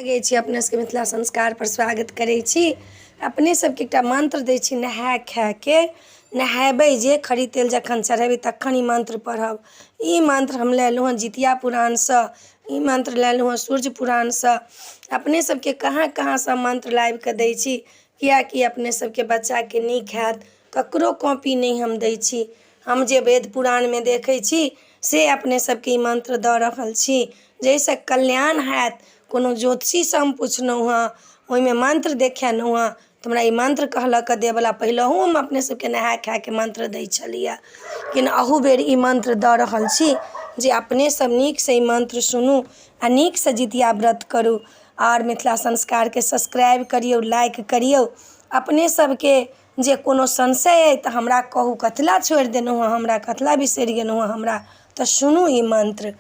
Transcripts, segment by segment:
लगै छी अपने सबके मिथिला संस्कारपर स्वागत करै छी। अपने सबके एकटा मन्त्र दै छी नहाय खायके। नहेबै जे खरी तेल जखन चढ़ेबै तखन ई मन्त्र पढ़ब। ई मन्त्र हम लेलहुँ हँ जितिया पुराणसँ, ई मन्त्र लेलहुँ हँ सूर्य पुराणसँ। अपने सबके कहाँ कहाँसँ मन्त्र लाबिकऽ दै छी, किएकि अपने सबके बच्चाके नीक हैत। ककरो कॉपी नहि हम दै छी। हम जे वेद पुराणमे देखै छी से अपने सबके ई मन्त्र दऽ रहल छी, जाहिसँ कल्याण हैत। कोनो ज्योतिषीसँ हम पुछलहुँ हँ, ओहिमे मन्त्र देखेलहुँ हँ, तऽ हमरा ई मन्त्र कहलक देबऽला। पहिलहु हम अपने सबके नहाय खायके मन्त्र दै छलियै, लेकिन अहू बेर ई मन्त्र दऽ रहल छी जे अपने सब नीकसँ ई मन्त्र सुनू आओर नीकसँ जितिया व्रत करू। आओर मिथिला संस्कारके सब्सक्राइब करियौ, लाइक करियौ। अपने सबके जे कोनो संशय अइ तऽ हमरा कहू, कथी लए छोड़ि देलहुँ हँ हमरा, कथी लए बिसरि गेलहुँ हँ हमरा? तऽ सुनू ई मन्त्र।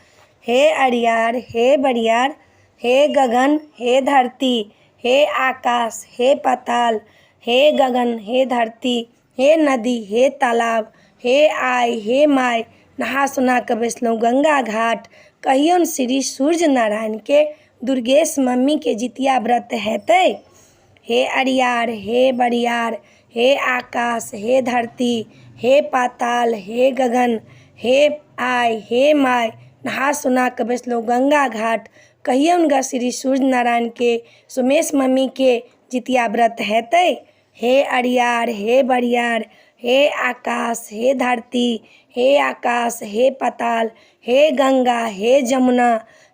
हे अरियार, हे बरियार, हे गगन, हे धरती, हे आकाश, हे पाताल, हे गगन, हे धरती, हे नदी, हे तालाब, हे आइ, हे माइ, नहा सोना कऽ बैसलहुँ गङ्गा घाट, कहियौन श्री सूर्य नारायणके दुर्गेश मम्मीके जितिया व्रत हेतै? हे अरियार, हे बरियार, हे आकाश, हे धरती, हे पाताल, हे गगन, हे आइ, हे माइ, नहा सोना कऽ बैसलहुँ गङ्गा घाट, कहियौन गऽ श्री सूर्य नारायणके सुमेश मम्मीके जितिया व्रत हेतै? हे अरियार, हे बरियार, हे आकाश, हे धरती, हे आकाश, हे पाताल, हे गङ्गा, हे जमुना,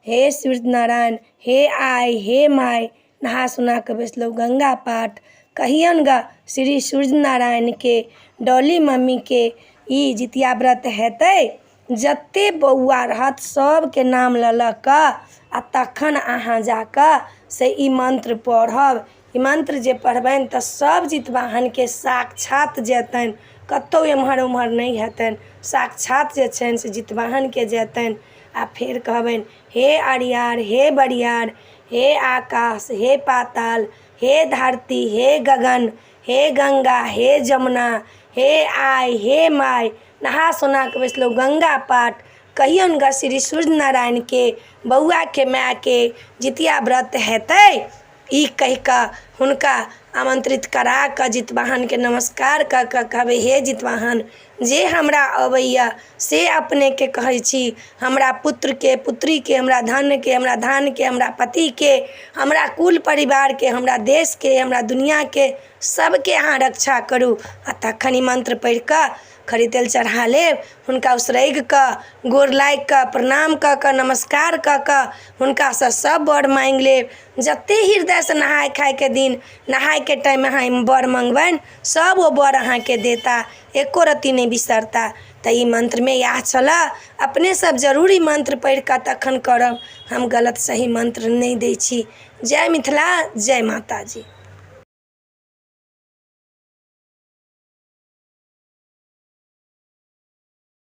हे सूर्य नारायण, हे आइ, हे माइ, नहा सोना कऽ बैसलहुँ गङ्गा पाट, कहियौन गऽ श्री सूर्य नारायणके डॉली मम्मीके ई जितिया व्रत हेतै? जतेक बौआ रहत सभके नाम लऽ लऽ कऽ आ तखन अहाँ जा कऽ से ई मन्त्र पढ़ब। ई मन्त्र जे पढ़बनि तऽ सभ जितवाहनके साक्षात जेतनि, कतहु एम्हर ओम्हर नहि हेतनि। साक्षात जे छनि से जितवाहनके जेतनि। आ फेर कहबनि, हे अरियार, हे बरियार, हे आकाश, हे पाताल, हे धरती, हे गगन, हे गङ्गा, हे जमुना, हे आइ, हे माइ, नहा सोना कऽ बैसलहुँ गङ्गा पाट, कहियौन गऽ श्री सूर्य नारायणके बौआके मायके जितिया व्रत हेतै? ई कहि कऽ हुनका आमन्त्रित करा कऽ जितवाहनके नमस्कार कऽ कऽ कहबै, हे जितवाहन, जे हमरा अबैए से अपनेके कहै छी। हमरा पुत्रके, पुत्रीके, हमरा धनके, हमरा धानके, हमरा पतिके, हमरा कुल परिवारके, हमरा देशके, हमरा दुनिआँके, सभके अहाँ रक्षा करू। आ तखन ई मन्त्र पढ़ि कऽ खरी तेल चढ़ा लेब। हुनका उसरगि कऽ गोर लागि कऽ प्रणाम कऽ कऽ नमस्कार कऽ कऽ हुनकासँ सभ वर माँगि लेब। जतेक हृदयसँ नहाय खायके दिन नहायके टाइममे अहाँ वर मँगबनि, सभ ओ वर अहाँके देता, एको रत्ती नहि बिसरता। तऽ ई मन्त्रमे इएह छलए। अपनेसभ जरूर ई मन्त्र पढ़ि कऽ तखन करब। हम गलत सही मन्त्र नहि दै छी। जय मिथिला, जय माताजी।